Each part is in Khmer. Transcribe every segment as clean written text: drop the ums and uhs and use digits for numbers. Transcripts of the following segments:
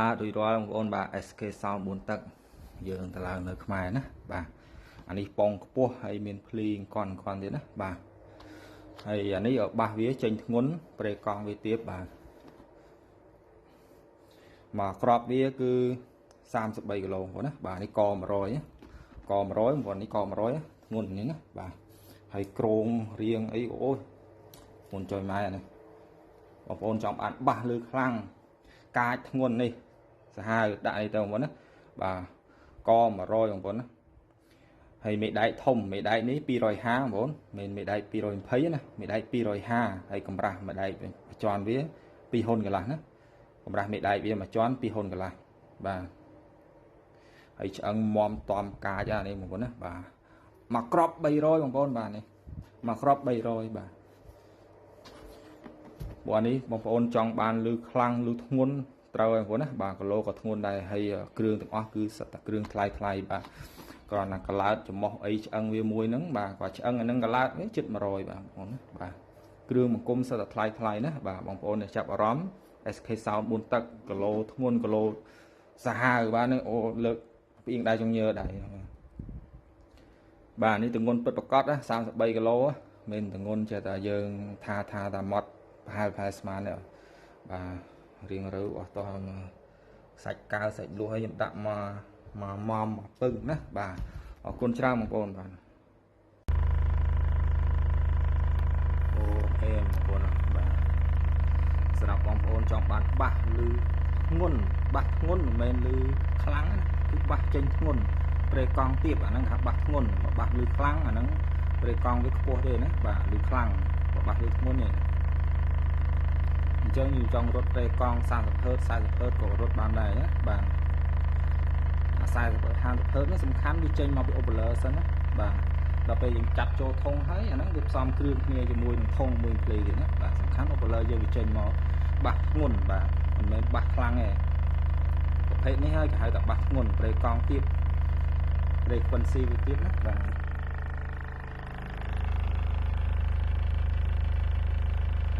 បាទរួចរាល់បងប្អូនបាទ SK Sound 4ទឹកយើងទៅឡើងនៅខ្មែរណាបាទអានេះប៉ងខ្ពស់ហើយមានភ្លីកន់កន់ទៀតណាបាទហើយអានេះបាសវាចេញធ្ងន់ប្រេកង់វាទៀបបាទមកក្របវាគឺ33គីឡូបងប្អូនណាបាទនេះក100ក100បងប្អូននេះក100ធ្ងន់នេះណាបាទហើយក្រងរៀងអីអូយធ្ងន់ចុយម៉ែនេះបងប្អូនចង់បានបាសលើខ្លាំងកាចធ្ងន់នេះសាហាវដាក់អីទៅបងប្អូនណាបាទក100បងប្អូនណាហើយមេដែកធំមេដែកនេះ250បងប្អូនមិនមេដែក220ណាមេដែក250ហើយកម្រាស់មេដែកមួយជាន់វា2ហ៊ុនកន្លះណាកម្រាស់មេដែកវាមួយជាន់2ហ៊ុនកន្លះបាទហើយឆ្អឹងមមតំកាចអានេះបងប្អូនណាបាទមួយក្រប300បងប្អូនបាទនេះមួយក្រប300បាទព្រោះអានេះបងប្អូនចង់បានលឺខ្លាំងលឺធ្ងន់ត្រូវហើយបងប្អូនណាបាទគីឡូក៏ធ្ងន់ដែរហើយគ្រឿងទាំងអស់គឺសិតតែគ្រឿងថ្លៃថ្លៃបាទគ្រាន់តែកឡោតច្រមុះអីឆ្អឹងវាមួយហ្នឹងបាទគាត់ឆ្អឹងអាហ្នឹងកឡោតវាជិត100បាទបងប្អូនណាបាទគ្រឿងមង្គមសិតតែថ្លៃថ្លៃណាបាទបងប្អូនចាប់អារម្មណ៍ SK Sound 4ទឹកគីឡូធ្ងន់គីឡូសាហាវបាទនឹងអូលើកផ្អៀងដៃចងញើដែរបាទនេះទងន់ពិតប្រាកដណា33គីឡូមិនទងន់ចេះតែយើងថាថាម៉ត់ប្រហែលប្រហែលស្មានទេបាទរៀងរើអស់តោះសាច់កាវសាច់លួសឲ្យខ្ញុំដាក់មកមកមុំមកពឹងណាបាទអរគុណច្រើនបងប្អូនបាទអូអេបងប្អូនបាទសម្រាប់បងប្អូនចង់បានបាសឬធ្ងន់បាសធ្ងន់មិនមែនឬខ្លាំងណាគឺបាសចេញធ្ងន់ប្រេកង់ទៀបអាហ្នឹងថាបាសធ្ងន់បើបាសឬខ្លាំងអាហ្នឹងប្រេកង់វាខ្ពស់ទេណាបាទឬខ្លាំងបើបាសឬធ្ងន់ទេអញ្ចឹងយើងចង់រត់ប្រេកង់40ហឺត40ហឺតក៏រត់បានដែរណាបាទអា40ហឺត50ហឺតនេះសំខាន់វាចេញមកពីអូបល័រសិនណាបាទដល់ពេលយើងចាប់ចូលធុងហើយអាហ្នឹងវាផ្សំគ្រឿងគ្នាជាមួយនឹងធុងមួយភ្លេទៀតណាបាទសំខាន់អូបល័រយើងវាចេញមកបាសធ្ងន់បាទមិនមែនបាសខ្លាំងទេប្រភេទនេះហើយគេហៅថាបាសធ្ងន់ប្រេកង់ទៀត frequency វាទៀតណាបាទ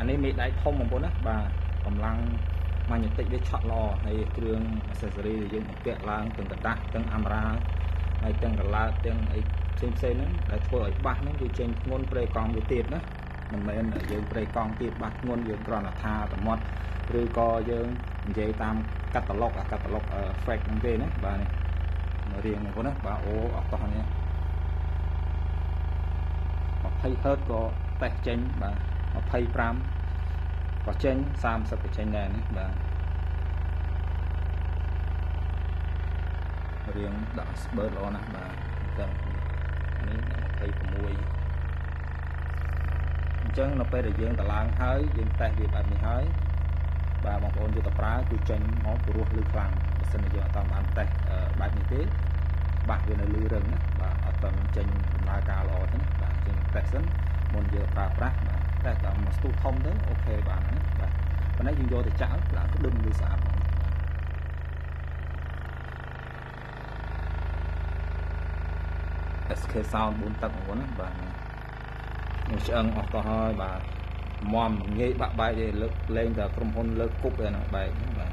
អានេះមេដែកធំបងប្អូនណាបាទកម្លាំងម៉ាញេទិកវាឆក់ល្អហើយគ្រឿង accessory ដែលយើងបំពាក់ឡើងទាំងกระดาษទាំងអាមរ៉ាហើយទាំងកឡោតទាំងអីផ្សេងផ្សេងហ្នឹងដែលធ្វើឲ្យបាសហ្នឹងវាចេញធ្ងន់ប្រេកង់វាទៀតណាមិនមែនយើងប្រេកង់ទៀតបាសធ្ងន់យើងគ្រាន់តែថាតែមាត់ឬក៏យើងនិយាយតាមកាតាឡុកអាកាតាឡុក fake ហ្នឹងទេណាបាទនេះរៀងបងប្អូនណាបាទអូអត់តោះនេះ20ហឺតក៏តេស្តចេញបាទ25ក៏ចេញ30ក៏ចេញដែរនេះបាទរៀងដាក់ស្បឺតល្អណាស់បាទតែនេះ26អញ្ចឹងនៅពេលដែលយើងតឡើងហើយយើងតេស្តវាបែបនេះហើយបាទបងប្អូនយកទៅប្រើគឺចេញមកព្រោះលឺខ្លាំងបើសិនជាយើងអត់តាមបានតេស្តបែបនេះទេបាសវានៅលឺរឹងណាបាទអត់តាមចេញដំណើរការល្អទេណាបាទចេញតេស្តសិនមុនយើងប្រើប្រាស់បាទតែដល់មកស្ទុះធំទៅអូខេបានណាបាទប៉ុន្តែយើងយកទៅចាក់ឡើងក្តឹមវាស្អាតហ្មង SK Sound 4ទឹកបងប្អូនណាបាទនេះឆ្អឹងអស់តោះហើយបាទមមងាយបាក់បែកទេលើកលែងតែក្រុមហ៊ុនលើកគប់ឯហ្នឹងបែកបាទ